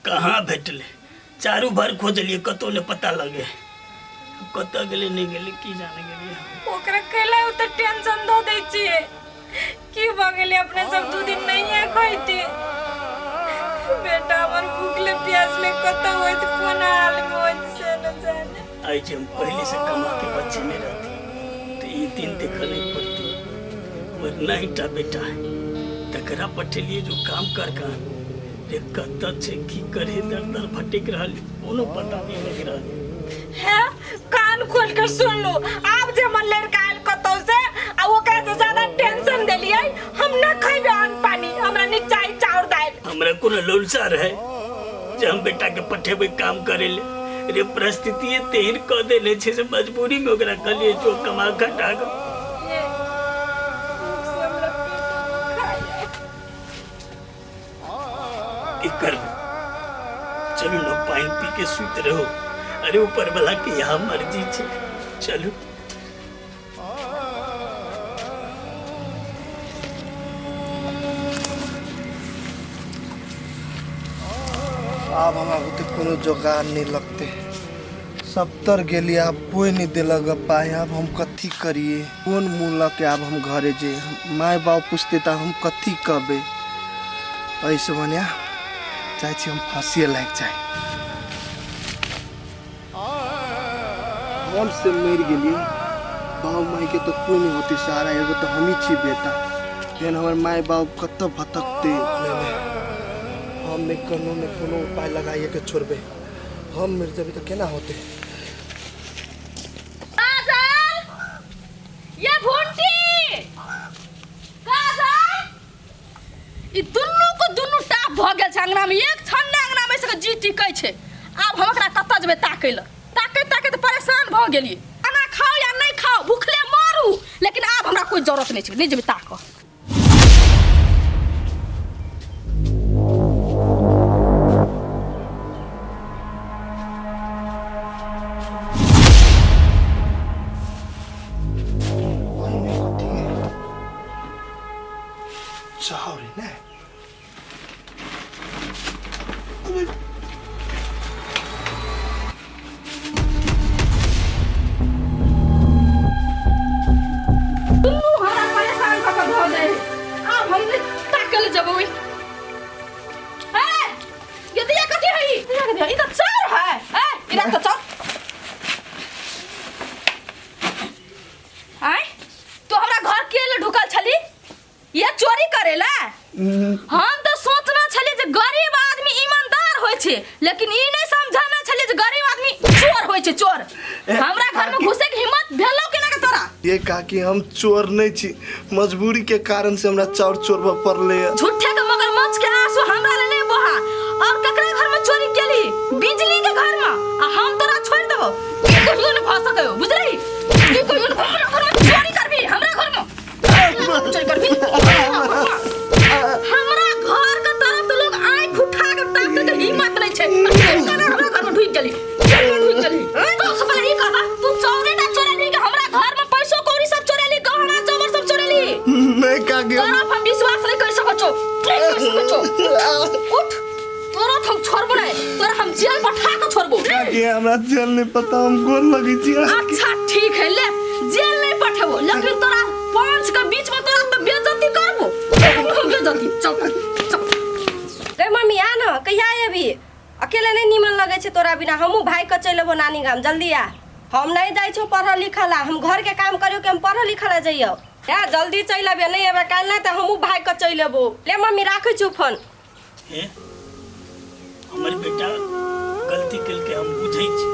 कहाँ भेटलै? चारू भर खोजलियै, कतौ नहि पता लगे। कतऽ गेलै, नहि गेलै, की जाने गेलियै। ओकरा कैला ओते टेंशन दऽ दै छियै? की भऽ गेलै? अपने सब 2 दिन नहिए खैती। बेटा हमर भूखले प्यासले कतऽ होइत, कोन हाल में होइत, से न जाने। आइ जे हम पहिले से कमा के बचेने रहती तऽ ई दिन देखऽ नहि पड़ती। हमर 9 टा बेटा है, तकरा पठेलियै जो काम कर कर रे। कतऽ छै, की करे, दर दर भटकि रहल, कोनो पता नहि लागि रहल। है, कान खोल के सुन लो। आब जे हमर लड़का आयल कतौ से आ ओकरा से ज्यादा टेंशन देलियै, हम न खैबे अन्न पानी। हमरा नहीं चाही चाउर दालि। हमरा कोनो लोलसा रहे जे हम बेटा के पठेबै काम करे ले? रे, परिस्थिति तेहन कऽ देने छै से मजबूरी में ओकरा कहलियै जो कमा खटा कऽ। ये, भूख से हमरा पेटो दुखाइया। की करबै? चलू ने, पानि पी के सुति रहू। अरे, ऊपर वाला के यहाँ मर्जी छै। चलू। आब हमरा बुते कोनो जोगार नहीं लगते। सप्तर गेली, आब कोई नहीं देलक पाइ। आब हम कथी करिए? कोन मुँह लऽ के आब हम घरे जे माय बाप पूछते तऽ हम कथी कहबै? एहिसँ बढ़िआँ चाहै छी हम फाँसिए लागि जाए। मन से मरि गेलियै। बाप मायके तऽ कोइ नहि होतै सहारा, एगो तऽ हमही छी बेटा। फेर हमर माय बाप कतऽ भटकतै? नहि नहि, हम नहि, कोनो ने कोनो उपाय लगाइएके छोड़बै। हम मरि जेबै तऽ केना होतै? काजल, ये भुंटी काजल, ई दुनू को दुनू टाप भऽ गेल छै अंगना में। एक क्षण ने अंगना में सके जी टिकै छै। आब हम एकरा कतऽ जेबै ताकै लए? ताकैत ताकैत परेशान भऽ गेलियै। खाना खाउ या नहि खाउ, भूखले मरू, लेकिन आब हमरा कोइ जरूरत नहि छै। नहि जेबै ताकऽ। ओहिमे कथी चाउर है ने? अबे, दुनू हमरा परेशान कऽ कऽ धऽ दे। आब हम नहि ताकै लए जेबै। ओहि ए, ये दिया कथी है? ई दिया कथी है? ई तऽ चाउर है। ए, ई राख तऽ चाउर। आय, तू हमरा घर के ले ढुकल छली ये चोरी करेला? हम तो सोचना छली जे गरीब आदमी ईमानदार होय छै, लेकिन ई नहीं समझाना छली जे गरीब आदमी चोर होय छै, चोर। हमरा घर में घुसे के हिम्मत भेलो केना के तोरा? ये काकी, हम चोर नहीं छी। मजबूरी के कारण से हमरा चाउर चोरबा पड़ले है। झूठे के मगरमच्छ के आंसू हमरा ले नहीं बहा। और ककरा घर में चोरी केली? बिजली के घर में। आ हम तोरा छोड़ देबो? ई कहियो न भऽ सकयो, बुझली? ई कहियो न। हमरा घर में चोरी करबी? हमरा घर में चोरी करबी? हमरा घर के तरफ तो लोग आंख उठा के ताके के हिम्मत नहीं छै, आ तू केना हमरा घर में ढुक गेली? केना ढुक गेली? तो से पहले ई कहता, तू चोरी ना चोरेली कि हमरा घर में पैसो कौड़ी सब चोरेली, गहना जेवर सब चोरेली? नहीं काकी, हम तोरा पर हम विश्वास नहीं कर सकत छो, नहीं कर सकत छो। उठ, तोरा तो हम छोड़बो नहीं, तोरा हम जेल पठा के छोड़बो। काकी, हमरा जेल नहीं पता, हम गोर लगी छी। अच्छा ठीक है, ले जेल नहीं पठेबो, लेकिन तोरा पांच के बीच में तोरा तो बेइज्जती करबो, बेइज्जती। चल चल। रे मम्मी, आ न। कहिया एबी? अकेले नहीं नीमन लगे छै तोरा बिना। हमहूँ भागि कऽ चलि एबो नानी गाम, जल्दी आ। हम नहीं जाइ छौ पढ़ऽ लिखऽ ला। हम घरके काम करियौ कि हम पढ़ऽ लिखऽ ला जइयौ? ए, जल्दी चलि अबियै। नहि एबै काल्हि, नहि तऽ हमहूँ भागि कऽ चलि एबो। ले मम्मी, राखै छियौ फोन। हे, हमर बेटा गलती केलकै, हम बुझै छी।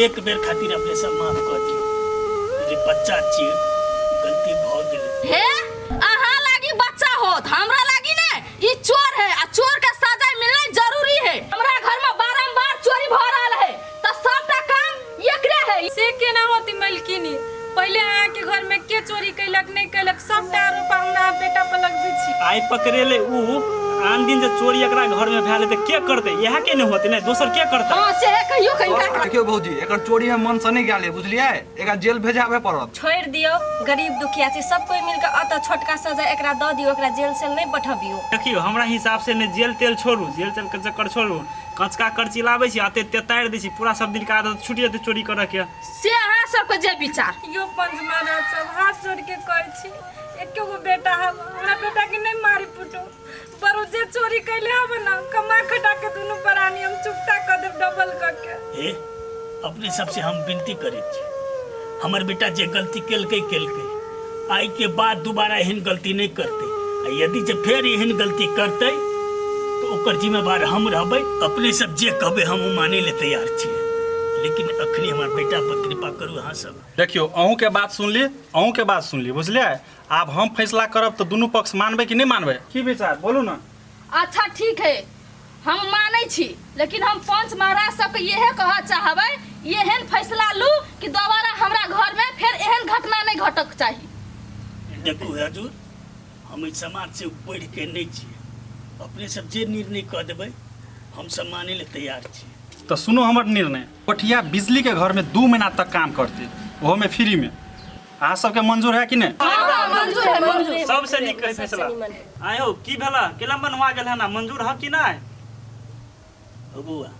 एक बेर खातिर अपने सब माफ कऽ दियौ। जे बच्चा छियै, गलती भऽ गेलै। हे, अहाँ लागी बच्चा होत, हमरा लागी ने ई चोर है, आ चोर के सजा मिलना जरूरी है। हमरा घर में बारंबार चोरी भ रहल है, त सबटा काम एकरे है। से केना होती मलकिनी? पहिले अहाँके घर में के चोरी कैलक, नहीं कैलक, सबटा आरोप हमरा बेटा पर लगबै छी। आइ पकड़ेले ऊ, आन दिन जे चोरी एकरा घर में भए तऽ के करतै? इएह के नहि होतै ने, दोसर के करतै? हाँ से कहियो कहियो। देखियौ भौजी, एकर चोरी में मन से नहीं गेल, बुझलियै? एकरा जेल भेजाबे पड़त। छोड़ि दियौ, गरीब दुखिया छै, सब कोइ मिलके अतऽ छोटका सजा एकरा दऽ दियौ, एकरा जेल सेल नहि पठबियौ। देखियौ हमरा हिसाब से ने जेल तेल छोड़ू, जेल तेल के चक्कर छोड़ू, कचका करची लाबै छी अते तेतारि दै छी पूरा, सब दिन के आदत छूटि जेतै चोरी करऽ के। से अहाँ सबके जे विचार। यो पंच महाराज सब हाथ जोड़ के कहै छी, एको गो बेटा हब, हमरा बेटा के नहीं मारी पुटो, पर जे चोरी कैले हब ना, कमा खटा के दुनू प्राणी हम चुकता कर देब डबल कर के। हे अपने सबसे हम विनती करै छी, हमर बेटा जे गलती केलकै केलकै, आइ के बाद दोबारा एहन गलती नहीं करतै, आ यदि जे फेर एहन गलती करतै तो ओकर जिम्मेवार हम रहबै। अपने सब जे कहबै हम ओ मानै ले तैयार छियै, लेकिन अखनी हमर बेटा पर कृपा करू अहाँ सब। देखियौ अहूँ के बात सुनली, अहूँ के बात सुनली, बुझलियै? आब हम फैसला करब तऽ दुनू पक्ष मानबै कि नहि मानबै? की विचार बोलू ना। अच्छा ठीक है, हम मानै छी, लेकिन हम पंच महाराज सबके इहे कहऽ चाहबै, एहन फैसला लू कि दोबारा हमरा घर में फेर एहन घटना नहीं घटक चाही। देखू हजूर, हम एहि समाज से बढ़ि के नहीं छियै, अपने सब जे निर्णय कऽ देबै हम सब मानै ले तैयार छी। तऽ सुनू हमर निर्णय, कोठिया बिजली के घर में 2 महीना तक काम करते, ओहो में फ्री में। अहाँ सबके मंजूर है कि नहीं? हाँ, मंजूर है, मंजूर है। सबसे नीक है फैसला। आयो की भेला, केला मनवा गेल है ना, मंजूर है कि नहीं? हो बउआ,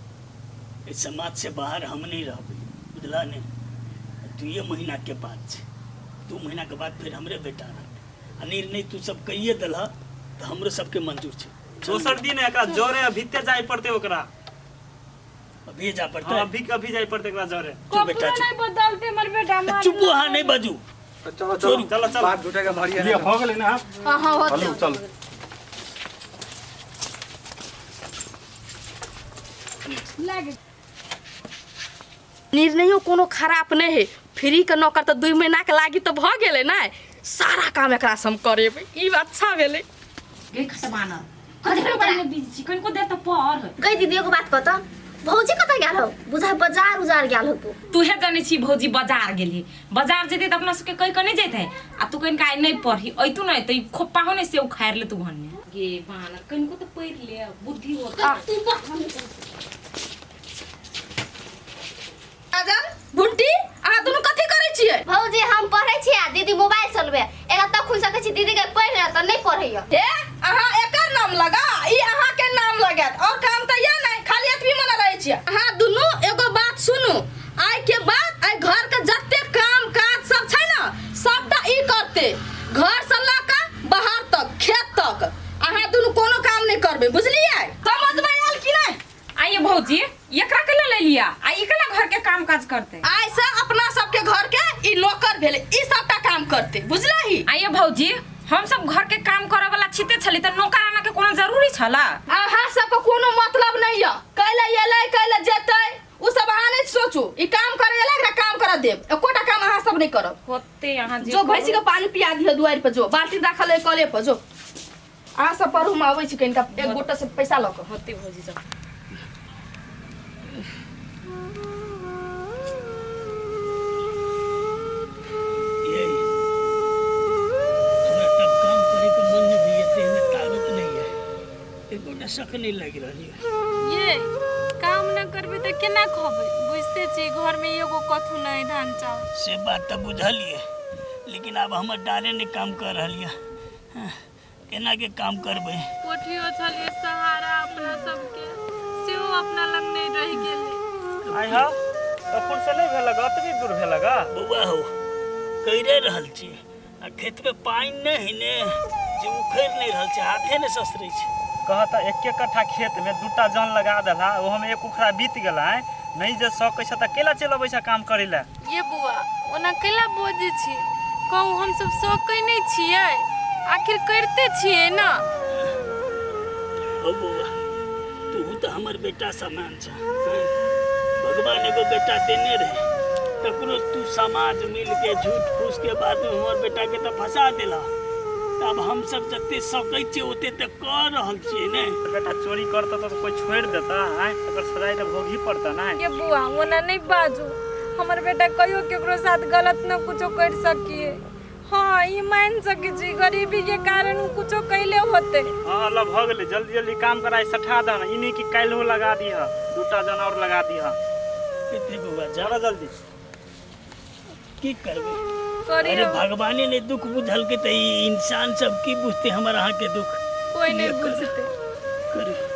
इस समाज से बाहर हम नहीं रहबै, बुझला ने? 2 महीना के बाद छै, 2 महीना के बाद फिर हमरे बेटा रहतै, आ निर्णय तू सब कहिए देलह तऽ हमरो सबके मंजूर छै। दोसर दिन एकरा जरे अभिते जाय पड़तै ओकरा। अभी जा पड़तै? हाँ, अभी कभी जाय पड़तै एकरा जरे। चुप बेटा, कपड़ो चुप। नहीं बदलते हमर बेटा, मार चुप अहाँ नहीं बाजू। चलो चलो, चलो, चलो। बात झूठे के भरिए। लिअ, भऽ गेलै ने आब? हाँ हाँ होतै। चलू चलू। निर्णयो कोनो खराब नहीं है, फ्री के नौकर तऽ 2 महीना के लागी तऽ भऽ गेलै ने, सारा काम एकरा से हम करेबै, ई अच्छा भेलै। गे खटबाना कते बारे में बिजी छी, कनिको देर तऽ पढ़। गई दीदी एगो बात कहता, भौजी कतऽ गेल हो? बुझा बाजार उजार गेल हो तू। तूहे जानै छी भौजी बाजार गेली, बाजार जेतै तऽ अपना सबके कहि कऽ नहि जेतै, आ तू कनिका आइ नहि पढ़ी अइतू नहि तऽ ई खोपा हो ने से उखाड़ि लेतू भन्ने। गे बानर कनिको तऽ पढ़ि ले, बुद्धि होत। तू राजन भुंटी अहाँ दुनू कथी करै छियै? भौजी हम पढ़ै छियै आ दीदी मोबाइल चलबै, एकरा तखन सकै छी दीदी के पढ़ि ले तऽ नहीं पढ़ैया। हे अहाँ एकर नाम लगा, ई अहाँ के नाम लगायत, और काम तऽ ये नहीं, खाली एतबी मने रहै छियै। अहाँ दुनू एगो बात सुनू, आइ के बाद आइ घर के जते काम काज सब छै ने सबटा ई करते, घर से लऽ कऽ बाहर तक खेत तक अहाँ दुनू कोनो काम नहीं करबै, बुझलियै? समझ में आयल कि नहीं? आइए भौजी, एकरा केला ले लिया, आ ई केला घर के काम काज करते? आइ से अपना सबके घर के ई नौकर भेलै, ई सबटा काम करते, बुझलही? आइए भौजी, हम सब घर के काम करे वाला छिते छली त नौकर आना के कोनो जरूरी छला? अहाँ सबके कोनो मतलब नहीं है, कैला एलै कैला जेतै उ सब अहाँ नहीं सोचू, ई काम करे एलै एकरा काम कर देब, एकोटा काम अहाँ सब नहीं करब। होते अहाँ जे जो भैंसी के पानी पिया दिह दुआरि पर, जो बाल्टी राखल है कले पर, जो अहाँ सब पढ़ू, हम अबै छी कनिका एक गोटा से पैसा लऽ कऽ। होते भौजी सब। ये हमरा तब काम करे के मन नहीं भी है, देह में ताकत नहीं है, एको शक नहीं लग रही है। ये काम न करबे तऽ केना खबै? बुझते छी घर में एगो कथू नहीं धान चावल। से बात तऽ बुझलिए, लेकिन आब हमर डाले नहीं काम कर रहल है, केना के काम करबै? कोठियो छलिए सहारा अपना सबके, सेहो अपना लग नहीं रहि गेलै। आइ हा तखन से नहीं भेलक, अतबी दूर भेलक? बौआ हो कइरे रहल छी, आ खेत में पानि नहीं है ने, जे उखड़ि नहीं रहल छै, हाथे ने ससरै छै। कहता 1 कट्ठा खेत में 2टा जन लगा देला, ओहो में 1 उखड़ा बीत गेला है, नहीं जे सकै छै तऽ केला चलि अबै छै काम करै लए। ये बौआ ओना केला बजै छी, कहू हम सब सकै नहीं छियै, आखिर करिते छियै ना। हो बौआ, तू तऽ हमर बेटा समान छ, भगवान एगो बेटा देने रहे, तकरो तू समाज मिल के झूठ फूस के बाद में हमर बेटा के तऽ फंसा देला, तब हम सब जते सकै छियै ओते तऽ कऽ रहल छियै ने। बेटा चोरी करता तऽ कोई छोड़ि देता आँय, एकर सजाय तऽ भोगही पड़ता ने। ये बुआ ओना नहीं बाजू, हमर बेटा कहियो केकरो साथ गलत न कुछो कर सकिए, हाँ ई मान सकै छी गरीबी के कारण उ कुछो कैले होते। हाँ ल भऽ गेलै, जल्दी जल्दी काम कराइ सठा दह, ई नहि कि काल्हिहो लगा दीह, दूटा जन आओर लगा दीह। एते बौआ जा चल जल्दी। की करबै? करियौ। अरे भगवाने ने दुख बुझलकै तऽ ई इंसान सब की बुझतै हमर अहाँके दुख? कोई नहीं बुझते। करू।